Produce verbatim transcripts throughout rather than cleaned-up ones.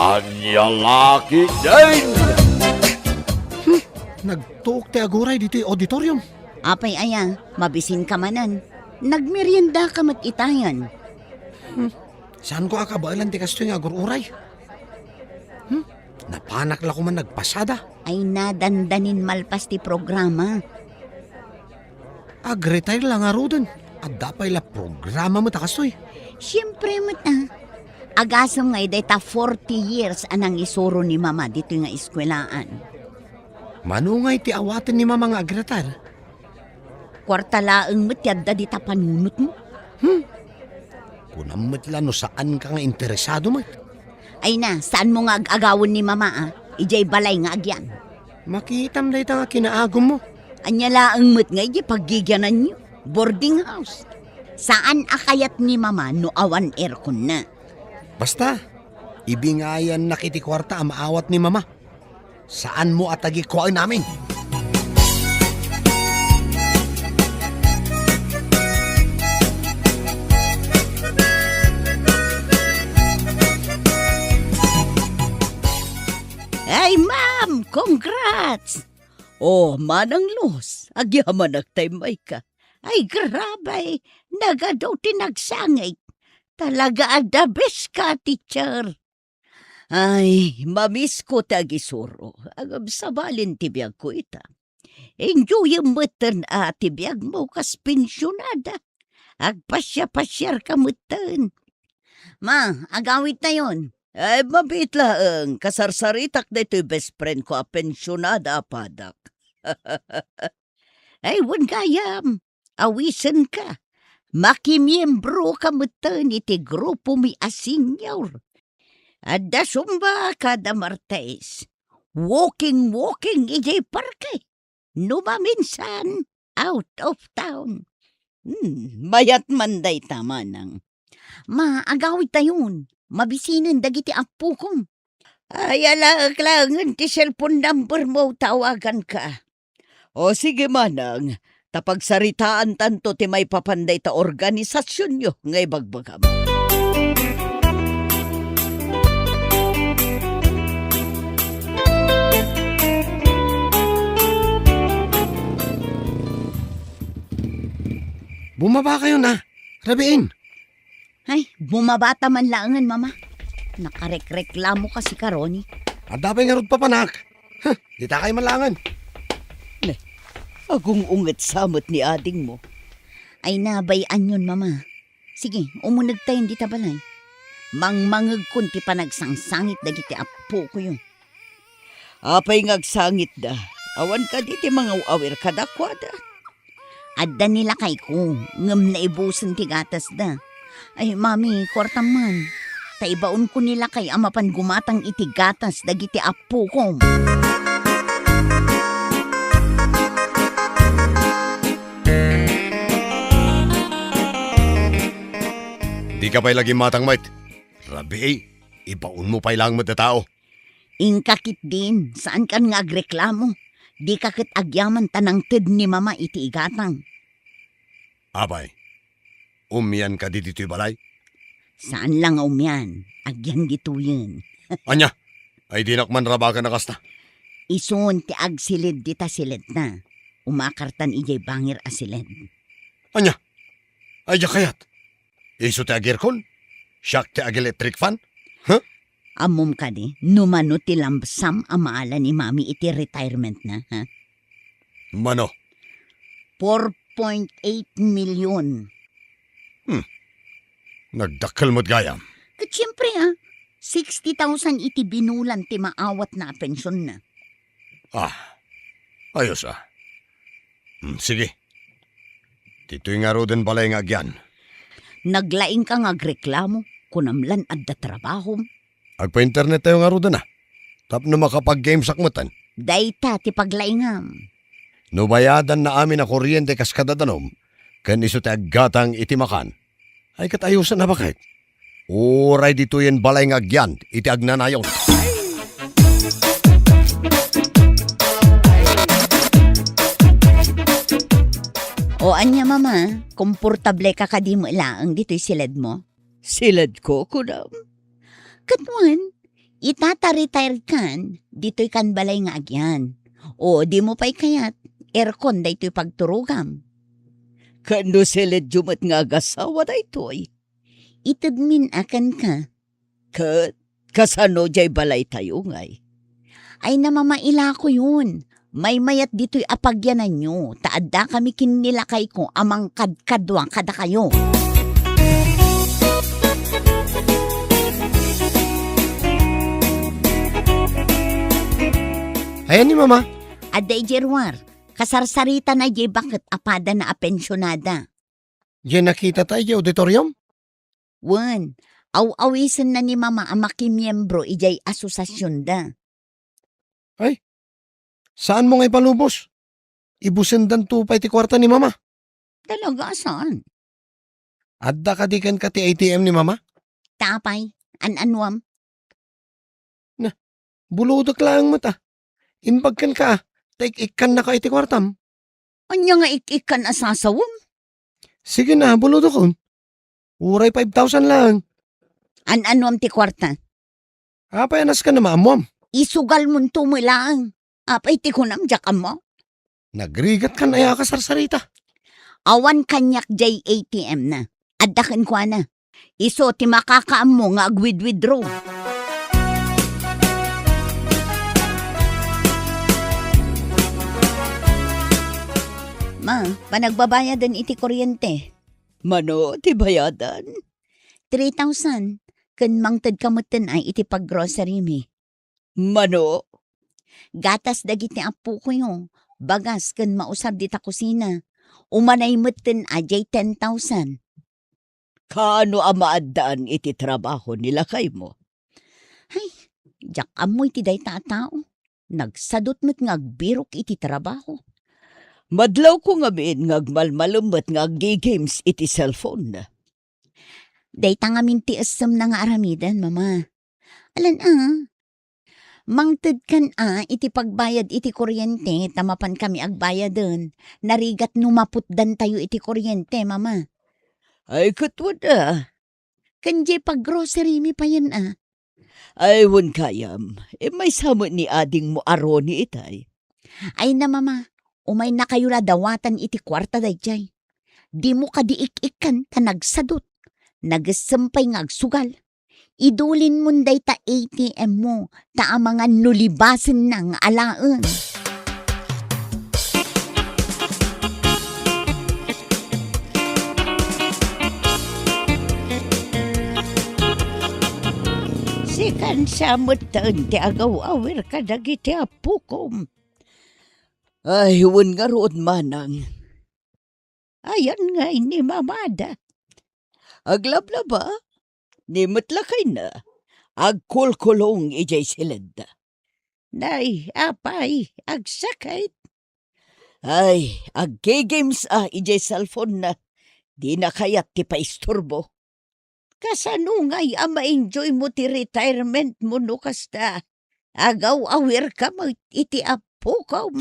Ania la ketdin? Hmm, nagtuok ti aguray ditoy auditorium. Apay aya, mabisinka manen. Nagmeriendaka met itayen. Hmm, saanko a kabaelan ti kastoy nga agur-uray. Hmm, napanak la koman nagpasada. Ay, nadandanin malpas ti programa. Ag-retire la ngaruden. Adda pay la programa met a kastoy. Siempre met, a. Agasem nga idi ta forty years a nangisuro ni Mama ditoy nga eskuelaan. Mano ngay ti awaten ni Mama nga ag-retire? Kuarta laeng met ti adda dita panunotmo. Hmm. Kunam met la no saanka nga interesado met. Ay na, saanmo nga ag-agawen ni Mama, a? Idiay balay nga agyan. Makitam dayta nga kinaagummo. Ania laeng met nga idiay paggigiananyo? Boarding house. Saan a kayat ni Mama no awan airconna. Basta, ibingayannak iti kuarta a maawat ni Mama. Saanmo a tagikuaen amin. Ay, ma'am! Congrats! Oh, Manang Luz, agyamanak ta immayka. Ay, grabe! Nagadu ti nagsangit. Talaga a the best ka, teacher. Ay, mamisko ti agisuro. Agabsabalen ti biagko ita. Enjoyem metten a ti biagmo kas pensionada. Agpasiapasiarka metten. Ma, agawidtayon. Ay, mabiit laeng. Kasarsaritak daytoy best friend ko a pensionada a padak. Ay, wen gayam. Awisenka. Makimiembroka metten iti grupomi a senior. Adda Zumba kada Martes. Walking-walking idiay parke. No maminsan, out of town. Hmm, mayat man dayta, manang. Ma, agawidtayon. Mabisinen dagiti appokom. Ay, alaek laengen ti cellphone number mo, tawaganka. O sige, manang, ta pagsaritaantanto ti maipapan dayta organisasionyo nga ibagbagam. Bumaba kayo na. Rabiin. Ay, bumabata man laengen, Mama. Nakarekreklamo kasi karoni. Adda pay ngarud papanak. Huh, dita kay man laengen. Ne, agung-unget sa met ni adingmo. Ay, nabay-anyon, Mama. Sige, umunegtayon dita balay. Mangmangegkon ti panagsangsangit dagiti appokoyo. Apay nga agsangitda? Awan kadi ti mangaw-awir kadakuada? Adda ni lakayko, ngem naibusen ti gatasda. Ay, Mami, kuartam man. Ta ibaonko ni lakay a mapan gumatang iti gatas dagiti appokom. Dika pay la gimmatang met. Rabii, ibaonmo pay laeng met a tao. Inka ketdin, saankan nga agreklamo. Dika ket agyaman ta nangted ni Mama iti igatang. Apay, umian kadi ditoy balay? Saan la nga umian, agyan ditoyen. Ania? Ay dinak man rabaken a kasta. Isun ti agsiled dita siledna. Umakartan idiay bangir a siled. Ania? Ay diak kayat. Isu ti agirkon? Siak ti ag-electric fan? Huh? Ammom kadi, no mano ti lump sum a maala ni Mami iti retirement na, ha? Mano? Four point eight million. Hmm. Nagdakkel met gayam. Ket siempre, ah, sixty thousand iti binulan ti maawatna a pensionna. Ah, ayos, ah. Hmm, sige. Ditoy ngaruden balay nga agyan. Naglaingka nga agreklamo, kunam lan adda trabahom. Agpa-internet tayo ngaruden a. Tapno makapag-gamesak metten. Dayta ti paglaingam. No bayadanna amin a kuryente kas kadadanom, ken isu ti aggatang iti makan. Ay ket ayosen a baket. Uray ditoyen balay nga agyan iti agnanayon. O ania, Mama, komportable ka kadi met laeng ditoy siledmo? Siledko, kunam? Ket wen, Ita ta retired kan, ditoy kan balay nga agian. O dimo pay kayat, aircon daytoy pagturogam. Ket no siledyo met nga agasawa daytoy? Itedmin a kenka. Ket kasano diay balaytayo ngay? Ay, namamailakoyon. Maymayat ditoy a pagyananyo, ta addakami ken ni lakayko a mangkadkadua kadakayo. Ayan ni Mama. Adda idiay ruar. Kasarsaritana idiay baket a padana a pensionada. Diay nakitata idiay auditorium? Wen, aw-awisenna ni Mama a makimiembro idiay asosasionda. Ay, saanmo nga ipalubos? Ibusendanto pay ti kuarta ni Mama. Talaga, saan? Adda kadi kenka ti A T M ni Mama? Ta apay, an-anuam? Na, bulodek laeng met a. Imbag kenka a, ta ik-ikkannaka iti kuartam. Ania nga ik-ikkan a sasawem? Sige na, bulodekon. Uray five thousand laeng. An-anuam ti kuarta? Apay a nasken a maammoam? Isugalmonto met laeng. Apay ti kunam, diak ammo? Nagrigatkan aya a kasarsarita? Awan kaniak diay A T M na. Adda kenkuana. Isu ti makakaammo nga agwidwidro. Ma, panagbabayaden iti kuryente. Mano ti bayadan? Three thousand. Ken mangtedka metten ay iti paggrocery mi. Mano? Gatas dagiti appokoyo, bagas ken mausar dita kusina. Umanay metten a diay ten thousand. Kaano a maaddaan iti trabaho ni lakaymo? Ay, diak ammo iti dayta a tao. Nagsadut met nga agbirok iti trabaho. Madlawko ngamin nga agmalmalem met nga aggi-games iti cellphone. Dayta ngamin ti essemna nga aramiden, Mama. Alan a, mangtedkan a iti pagbayad iti kuryente ta mapankami agbayaden. Narigat no maputdantayo iti kuryente, Mama. Ay, ket wen a. Ken diay paggrocery mi payen a. Ay, wen gayam, immaysa met ni adingmo a Ronnie itay. Ay na, Mama, umaynakayo la dawatan iti kuarta daydiay. Dimo kadi ik-ikkan ta nagsadut. Nagessem pay nga agsugal. Idulinmon dayta A T M mo, ta amangan no libasenna nga alaen. Sikan sa metten ti agaw-awir kadagiti appokom. Ay, wen ngarud, manang. Ayan ngay ni mamada. Aglablaba, ni met lakayna, agkulkulong idiay siledda. Nay, apay, agsakit. Ay, aggi-games a idiay cellphone na. Dina kayat ti paisturbo. Kasano ngay a ma-enjoy mo ti retirement mo no kasta? Agaw-awir ka met iti appokom.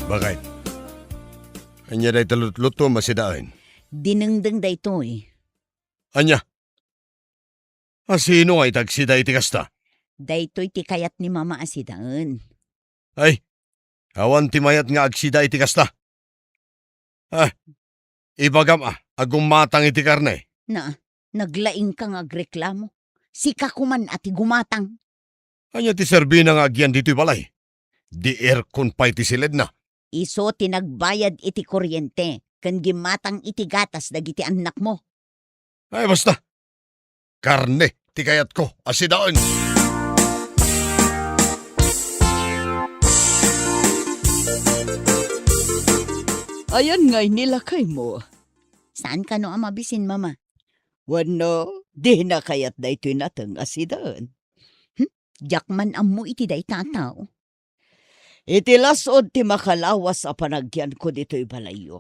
Bakit? Ania dayta lutlutom a sidaen? Dinengdeng daytoy. Ania? A sino nga iti agsida iti kasta? Daytoy ti kayat ni Mama a sidaen. Ay, awan ti mayat nga agsida iti kasta. Ah, ibagam a, a gumatang iti karne. Na, naglaing ka nga agreklamo. Sika koman a ti gumatang. Ania ti serbina nga agyan ditoy balay? Di aircon pay ti siledna. Isu ti nagbayad iti kuryente ken gimmatang iti gatas dagiti annakmo. Ay, basta. Karne ti kayatko a sidaen. Ayan ngay ni lakaymo. Saan kano a mabisin, Mama? Wenno, dina kayat daytoy nateng a sidaen? Hmm? Diak man ammo iti dayta a tao. Iti las-ud ti makalawas a panagyanko ditoy balayyo.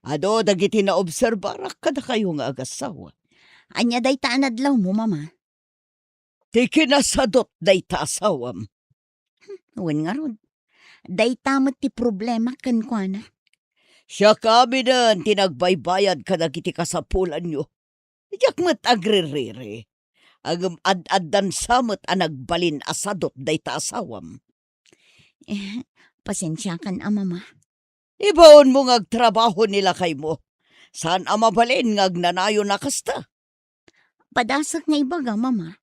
Adu dagiti naobserbarak kadakayo nga agassawa. Ania dayta a nadlawmo, Mama? Ti kinasadut dayta asawam. Hmm, wen ngarud. Dayta met ti problema kenkuana. Siak aminen ti nagbaybayad kadagiti kasapulanyo. Diak met agririri. Ngem ad-addan sa met a nagbalin a sadut dayta asawam. Eh, pasensiakan a, Mama. Ibaonmo nga agtrabaho ni lakaymo. Saan a mabalin nga agnanayon a kasta. Padasek nga ibaga, Mama.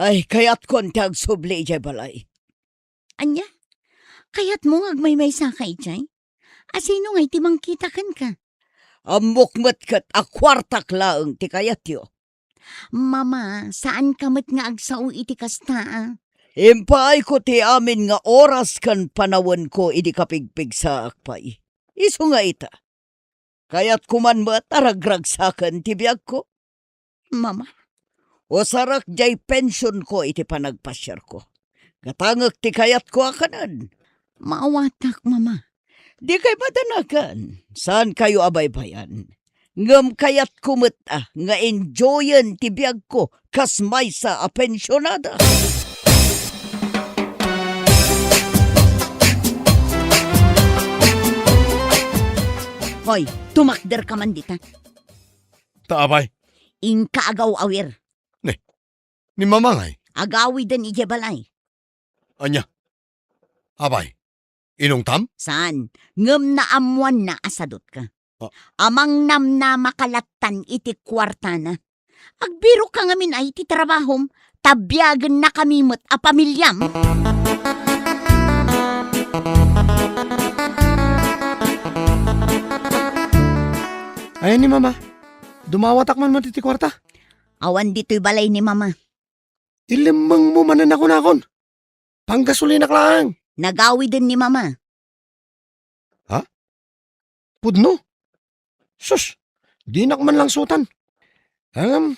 Ay, kayatkon ti agsubli idiay balay. Ania? Kayatmo nga agmaymaysaka idiay? A sino ngay ti mangkita kenka? Ammok met ket a kuartak laeng ti kayatyo. Mama, saanka met nga agsao iti kasta, a? Impaayko ti amin nga oras ken panawenko idi kapigpigsaak pay. Isu nga ita, kayatko man met a ragragsaken ti biagko. Mama. Usarak diay pensionko iti panagpasiarko. Gatangek ti kayatko a kanen. Maawatak, Mama. Dikay madanagan. Saankayo a baybayan. Ngem kayatko met a nga enjoyen ti biagko kas maysa a pensionada. Hoy, tumakderka man dita. Ta apay? Inka agaw-awir. Ne, ni Mama ngay? Agawiden idiay balay. Ania? Apay, inungtam? Saan? Ngem naammoanna a sadutka. Ah. Amangnamnamaka lattan iti kuartana. Agbirokka ngamin ay iti trabahom, ta biagennakami met a pamiliam. Ayan ni Mama. Dumawatak man met iti kuarta. Awan ditoy balay ni Mama. Ilemmengmo manen a kunakon. Panggasolinak laeng. Nagawiden ni Mama. Ha? Pudno? Sus, dinak man langsutan. Ngem,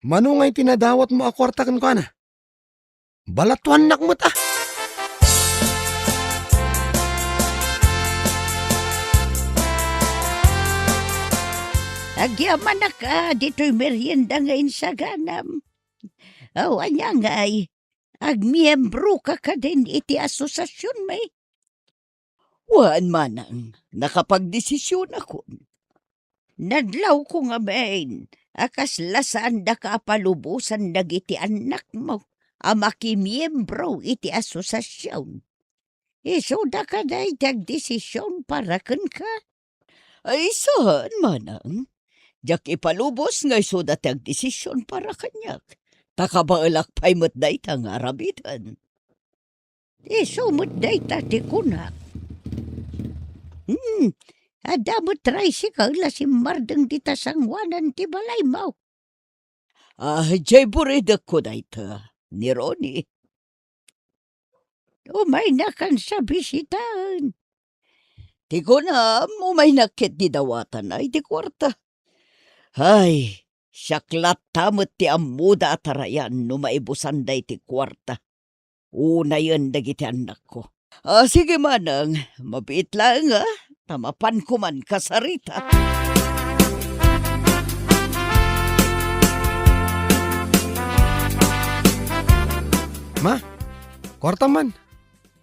mano ngay ti nadawatmo a kuarta kenkuana? Balatuannak met a. Agyamanak a ditoy merienda nga insaganam. Aw, ania ngay? Agmiembroka kadin iti asosasionmi? Wen, manang, nakapagdesisionakon. Nadlawko ngamin a kasla saandaka a palubosan dagiti annakmo a makimiembro iti asosasion. Isuda kadi ti agdesision para kenka? Ay, saan, manang. Diak ipalubos nga isuda ti agdesision para kaniak. Ta kabaelak pay met dayta nga aramiden. Isu met dayta ti kunak. Hmm, adda met tricycle a simmardeng dita sangoanan ti balaymo. Ah, diay buridekko dayta, ni Ronnie. Umaynakansa bisitaen. Ti kunam, umaynak ketdi dawatana iti kuarta. Ay, siak latta met ti ammoda a tarayan no maibusanda iti kuarta. Unayen dagiti annakko. Ah, sige, manang, mabiit laeng, a, ta mapanko man kasarita. Ma, kuartam man.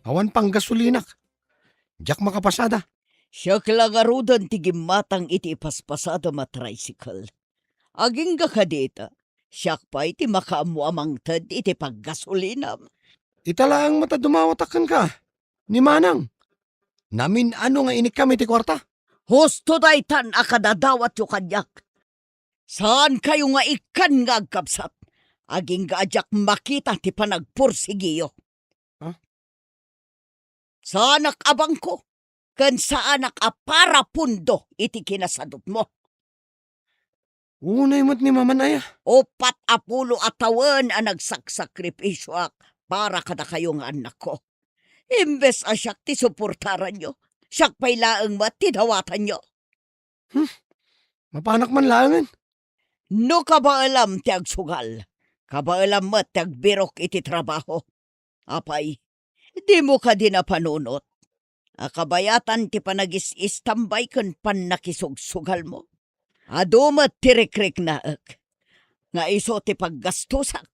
Awan panggasolinak. Diak makapasada. Siak la ngaruden ti gimmatang iti ipaspasadam a tricycle. Agingga kadita, siak pay ti makaammo a mangted iti paggasolinam. Ita laeng met a dumawatak kenka, ni manang. Namin-ano nga inikkam iti kuarta? Husto daytan a kadadawatyo kaniak. Saankayo nga ikkan nga agkabsat. Agingga a diak makita ti panagpursigiyo. Ha? Saanak a bangko, ken saanak a parapundo iti kinasadutmo. Unay met ni Maman aya. Uppat a pulo a tawen a nagsaksakripisioak para kadakayo nga annakko. Imbes a siak ti suportaranyo, siak pay laeng met ti dawatanyo. Hmm, mapanak man laengen. No kabaelam ti agsugal, kabaelam met ti agbirok iti trabaho. Apay, dimo kadi napanunot a kabayatan ti panagis-istambay ken pannakisugsugalmo? Adu met ti rikriknaek nga isu ti paggastosak.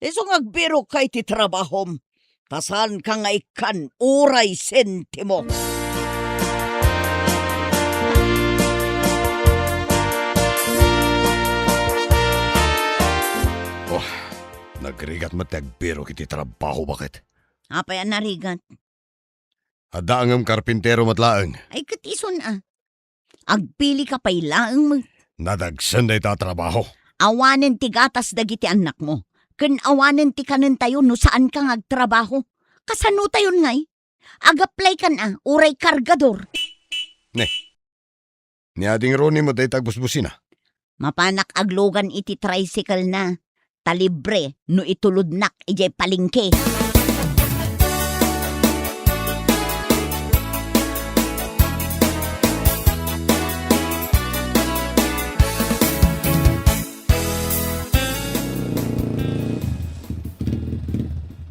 Isu nga agbirokka iti trabahom, ta saanka nga ikkan uray sentimo. Rigat met ti agbirok iti trabaho, baket. Apay a narigat? Adda ngem karpintero met laeng. Ay, ket isun a. Agpili ka pay laeng met. Nadagsen dayta a trabaho. Awanen ti gatas dagiti annakmo, ken awanen ti kanentayo no saanka nga agtrabaho. Kasanotayon ngay? Ag-apply kan a, uray kargador. Ne. Ni Ading Ronnie met dayta agbusbusina. Mapanak aglugan iti tricycle na. Ta libre no itulodnak idiay palengke.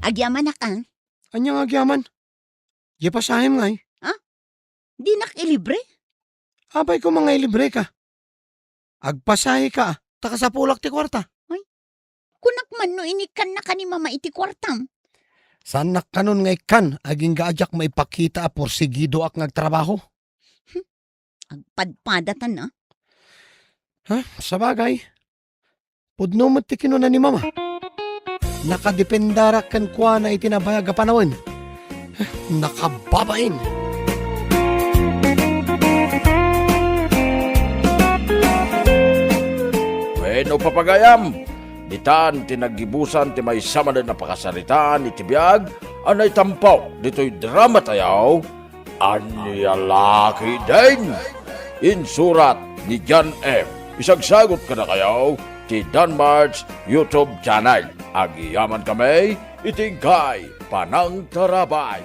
Agyamanak a. Ania nga agyaman? Diay pasahem ngay? Ha? Dinak ilibre? Apay koma nga ilibreka. Agpasaheka, ta kasapulak ti kuarta. Ay, kunak man no inikkannaka ni Mama iti kuartam. Saannak kanon nga ikkan, agingga a diak maipakita a porsigidoak nga agtrabaho. Hmm, agpadpadatan a. Ha? Sabagay, pudno met ti kinuna ni Mama. Nakadependarak kenkuana iti nabayag a panawen. Nakababain. Wenno, papagayam, ditan ti naggibusan ti maysa manen a pakasaritaan iti biag a naitampo ditoy drama tayo, Ania la ketdin? Insurat ni John M. Isagsagut kadakayo ti Danmart's YouTube channel. Agyaman kami iti inkay panangtarabay.